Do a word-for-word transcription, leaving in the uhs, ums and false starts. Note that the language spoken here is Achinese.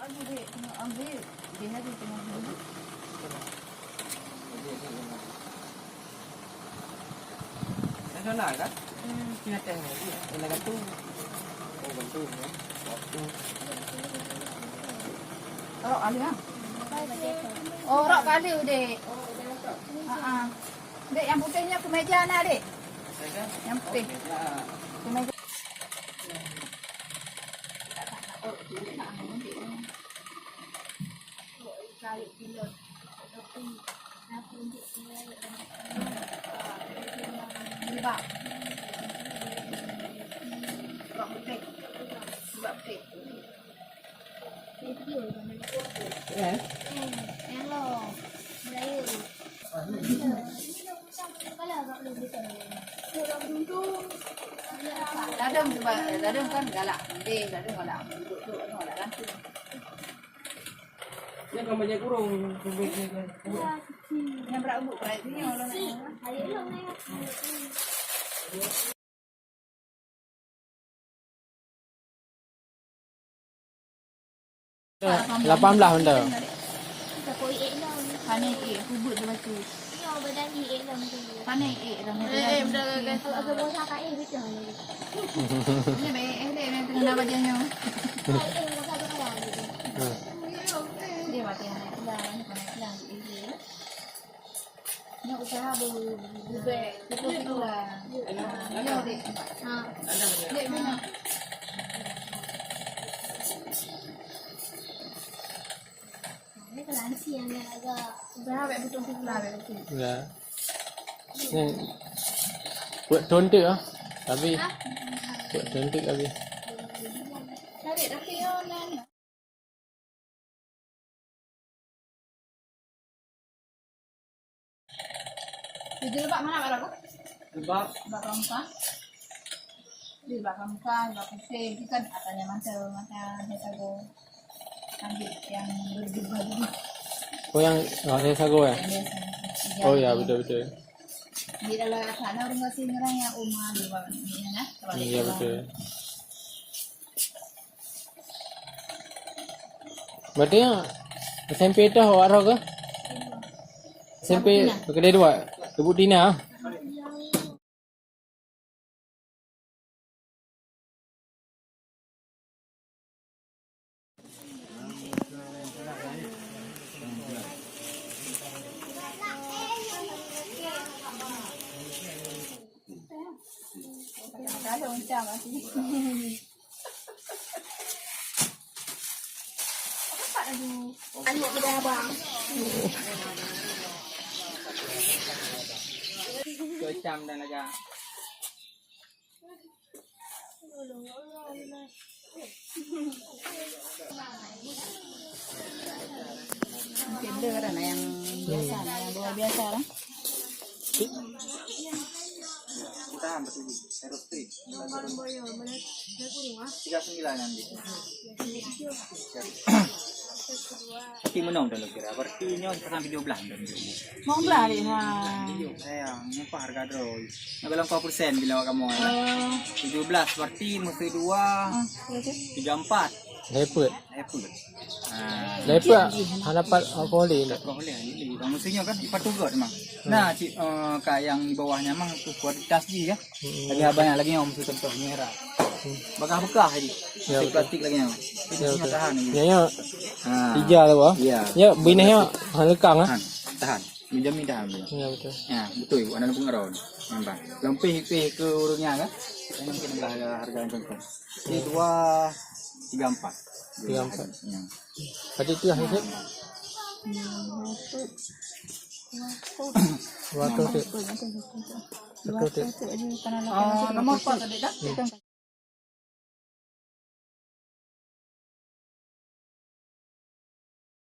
Nasional kan? Hmm. Sini ada lagi. Ada gantung. Oh, gantung, ya. Gantung. Rok kali, ha? Oh, rok kali udeh. Ha ah. Dek, nyang putih nyan keumeja na, Dek. Nyang putih. Keumeja. Jilbab. Jilbab putih. Jilbab putih. Eh? Eh, yang lo. Melayu. Ladôm sebab, ladôm kan galak. Ladôm galak. Duduk-duduk, galak gantung. Nyan kan banyak burung. Nyan brat ubuk, brat nyoe. Lapan belas benda. Pane ék, kubut di batu. Pane ék, eh, benda gagai. Ini baik, eh, dia tengah nak baca nyoe. Dia mati anak kelas, anak kelas, eh, dia. Nyoe usaha bu-, bu-, bubek, pukul tiga. Ha, nyoe dek. Ha. Dek, mana? Ini kelanci yang agak usaha bek betul pula, bek betul. Ya. Ni buat tontik ah. Habis. Buat tontik habis. Tarik tapi yo nan. Jilbab mana, Pak Lagu? Jilbab. Jilbab pramuka. Jilbab pramuka, jilbab putih. Itu kan katanya mantel, mata dia sago. Ambil yang berjubah dulu. Oh, yang, oh, saya sago ya? Yang biasa. Oh ya, betul, betul. Di dalam sana orang masih ngerang ya, Uma, di bawah ni, ya, nah. Iya, betul. Berarti ya, S M P tu awak roh ke? S M P kedai dua, Ibu Tina. Aneuk muda abang. Kecam dan lagak. Mungkin dia ada yang biasa, yang luar biasa lah. Tahan betul. Terus trik. Tiga sembilan nanti. Tapi menang dah kira. Berarti nyonya pasang tujuh belas dah. Mau belah deh, ha. Sayang, apa harga droe? Nak bilang empat persen bila awak kamu. Tujuh belas berarti mesti dua, tiga empat. Dapat. Lepas. Ha. Lepas, hana dapat alkohol ni. Alkohol ni. Bang, maksudnya kan, ipat tugot mah. Hmm. Nah, cik, eh, kak yang di bawahnya mah tu kualitas ji ya. Hmm. Lagi abang yang lagi yang mesti contoh ni hera. Hmm. Bakah bekah ji. Ya, betul. Plastik lagi yang. Ya, betul. Tahan ni. Ya, ya. Ha. Tiga tu, ah. Ya. Ya, binahnya lekang, ah. Tahan. Tahan. Menjamin tahan. Ya, betul. Ya, betul. Anak pengaruh. Nampak. Lempih-pih ke urutnya kan. Ini mungkin harga yang contoh. Ini dua tiga empat. Tiga empat. Ya. Tadi tu lah, Yusuf? Dua ratus tu. Dua ratus tu. Ah, nama apa tadi dah?